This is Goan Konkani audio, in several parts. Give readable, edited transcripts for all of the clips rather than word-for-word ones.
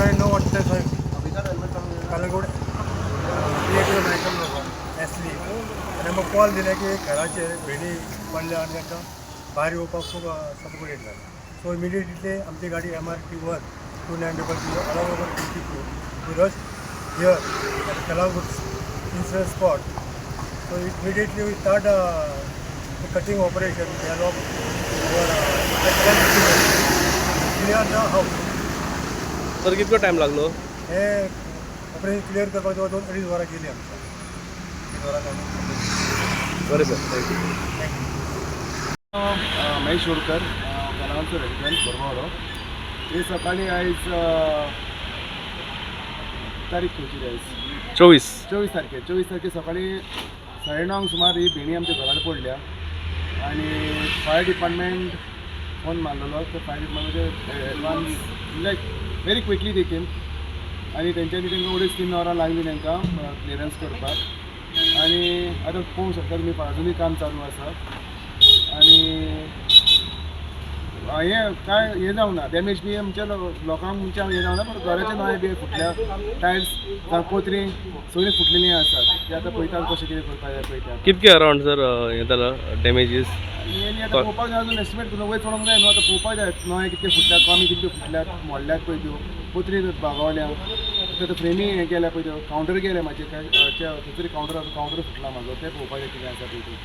सकाळी 9 वाजता कलंगूट पी मायकल बाबा एसली आनी आमकां कॉल दिले की घराचेर भेणी पडल्या आनी तांकां भायर येवपाक खूब सफोकेट जालें. सो इमिडिएटली आमची गाडी MRT 1 29 00 along over 22 to rush here at Calangute incident spot. So immediately we start the cutting operation with the help of our clear the house. Sir, कितको टायम लागलो? हे ऑपरेशन क्लियर करपाक जवळ 2-2.5 वरां गेली आमकां. 2.5 वरां आमी. बरें sir, thank you. Thank you. Mahesh Borkar, कलंगूटचो रेजिडंट, बोरगांवरो. हे सकाळी आयज तारीख खंयची रे आयज? 24. 24 तारखेर, 24 तारखेर सकाळी 9:30 सुमार ही भेणी आमच्या घरार पडल्या आनी फायर डिपार्टमेंट फोन मारलेलो. ते फायर डिपार्टमेंटाचे advance, like very quickly they came आनी तेंच्यांनी तांकां 2.5-3 वरां लागलीं तांकां क्लियरन्स करपाक. आनी आतां पळोवंक शकता तुमी, अजुनूय काम चालू आसा. आनी हें काय हें जावंक ना, डॅमेज बी आमच्या लोकांक आमच्या हें जावंक ना, पण घराचे नळे बी फुटल्या, टायल्स जावं कोत्री सगळीं फुटलेलीं आसात. ते आतां पळयता कशें कितें करपाक जाय पळयता. कितके अरावंड सर हें जालां डॅमेजीस? आनी आनी आतां पळोवपाक जाय, अजून एस्टिमेट करून वयर चडोंक जाय न्हू. आतां पळोवपाक जाय नळे कितके फुटल्यात, कमी कितक्यो फुटल्यात, मोडल्यात पळय त्यो, कोत्री बागावल्या, आतां फ्रेमी हें केल्या पळय त्यो, कावंटर गेले म्हाजे काय थंयसर कावंटर आसा, कावंटर फुटला म्हाजो. तें पळोवपाक जाय कितें आसा पळय त्यो.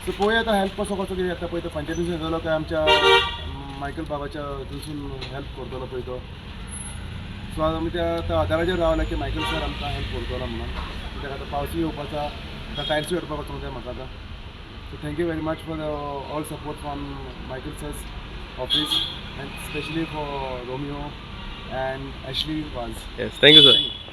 सो पळोवया आतां हेल्प कसो कसो कितें येता पळय तो. पंचायतीन येतलो काय आमच्या मायकल बाबाच्या थंयसून हेल्प करतलो पळय तो. सो आमी त्या आतां आदाराचेर रावला की मायकल सर आमकां हेल्प करतलो म्हणून, कित्याक आतां पावसूय येवपाचो, आतां टायल्सूय हाडपाक वचूंक जाय म्हाका आतां. So thank you very much for the all support from Michael sir's office and specially for Romeo and Ashley Vaz. Yes, thank you sir. Thank you.